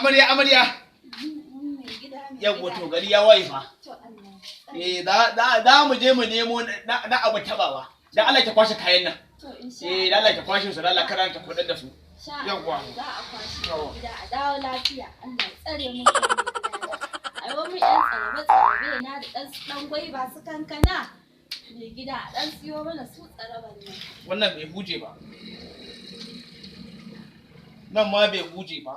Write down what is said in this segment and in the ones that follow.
Amarya, amarya. Mai gida, mai Yawwa, gida. to gari ya waye fa. To Allah ya tsare. Eh, za mu je mu nemo na abu tabawa. Dan Allah ki kwashe kayan nan. To insha Eh, dan Allah ki kwashe su, dan Allah karanta kudin da su. Sha Yawwa. Allah za a kwashe. Yawwa. Gida a dawo lafiya. Allah ya tsare mu kai mai gida. A yi mu yan tsarabe tsarabe na da ɗan gwaiba su kankana. Mai gida, a ɗan siyo mana su tsaraban nan. Wannan bai huje ba. Nan ma bai huje ba.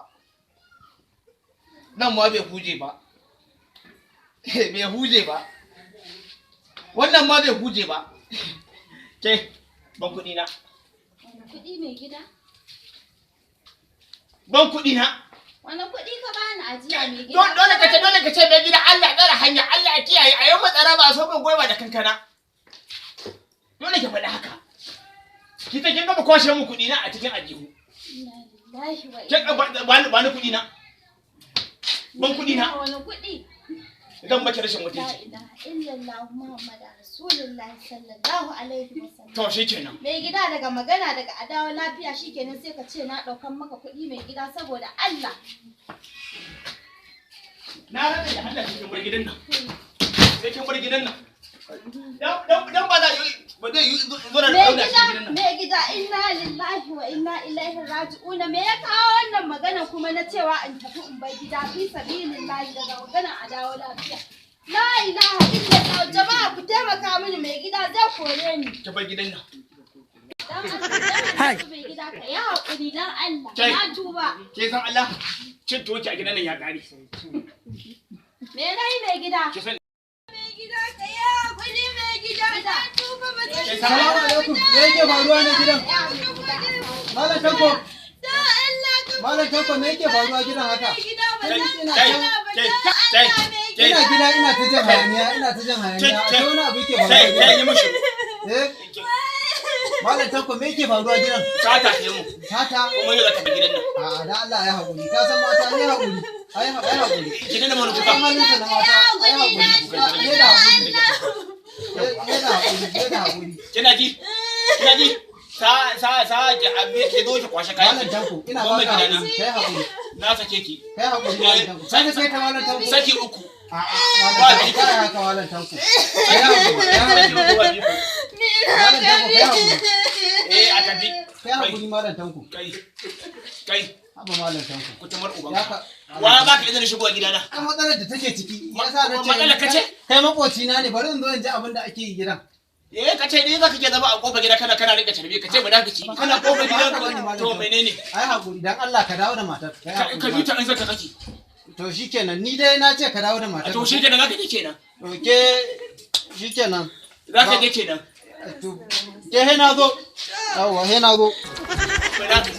Nan ma bai huje ba. Bai huje ba. Wannan ma bai huje ba. Ke, ban kuɗi na. Wani kuɗi, mai gida? Ban kuɗi na. Wani kuɗi ka bani ajiya, mai gida? Dole ka ce mai gida Allah ya tsare hanya, Allah ya kiyaye, a yau matsara ba so ban gwaiba da kankana. Dole ki faɗi haka. Ki ta kin gama kwashe mu kuɗi na a cikin aljihu. Inna lillahi wa Kin ba ni kuɗi na. Ban kuɗi na. Wani kuɗi? Zan maki rashin La mutunci. ilaha illallah Muhammadu Rasulullahi sallallahu alaihi wasallam. To shikenan. Mai gida, daga magana daga adawa lafiya shikenan, sai ka ce na ɗaukan maka kuɗi, mai gida, saboda Allah. Na rana da Allah sai kin bar gidan nan. Sai kin bar gidan nan. Dan ba za yi ba zai yi zo da Mai dauna gida, cikin gidan nan. mai gida, inna lillahi wa inna ilaihi raji'un. Me ya kawo wannan magana kuma na cewa in tafi in bar gida, fi sabilillahi, daga magana a dawo lafiya? La ilaha illallah, jama'a ku taimaka mini, mai gida zai kore ni. Ki bar gidan nan. Dan Allah, dan Allah, mai gida, ka yi haƙuri, dan Allah. Kai. Na tuba. Ke san Allah, cin tuwo ki a gidan nan ya kare. Me nayi, mai gida? Ki san Mai gida, ka yi haƙuri, mai gida, na tuba, ba zan Ke san Salamu alaikum. Me yake faruwa ne gidan? Malam Tanko, Malam Tanko, me yake faruwa gidan haka? Ina Kai, kai, kai, ina gida ina ta jin hayaniya, ina ta jin hayaniya. Akwai wani abu yake faruwa sai sai yi gidan. mishi. Eh? Malam Tanko, me yake faruwa gidan? Sata ke mu. Sata? Kuma yau za ta bar gidan nan. A'a, dan Allah ya haƙuri. Ka san mata ne, haƙuri. Ai ai haƙuri. Ki daina mana Ka kuka. san halinsa na mata. Ai haƙuri. Ke da haƙuri. Ke da haƙuri. Ke da haƙuri. Kina ji? Kina ji? Sa ki abe ki zo ki kwashe kayan. Malam Tanko, ina Gwamma baka gidana. haƙuri. Kai haƙuri. Na sake ki. Kai haƙuri, Malam Tanko. Sai ka sai ta, Malam Tanko. Saki uku. A'a, Malam Tanko, kai haka, Malam Tanko. Kai haƙuri. Kai Saki haƙuri. uku ba biko. Malam Tanko, kai haƙuri. Eh, a tafi. Kai haƙuri, Malam Tanko. Kai. Kai, Haba, Malam Tanko. kutumar Ya ubanka. ka Wa ba ka izinin shigowa gidana? Kan matsalar da take ciki, yasa na ce Matsalar ka ce? Kai makocina ne, bari in zo in ji abin da ake yi gidan. Eh, ka ce ni za ka ke zama a kofar gida kana rika carbi, ka ce munafiki. Kana kofar Ba gida haka bane, Malam to Tanko. menene? Ai haƙuri, dan Allah ka dawo da matar. Kai Ka haƙuri. ka bi ta in zaka kake. To shikenan, ni dai na ce ka dawo da matar. To shikenan, zaka je kenan. To ke shikenan. Zaka je kenan. To ke he na zo. Yawwa, he na zo. Munafiki.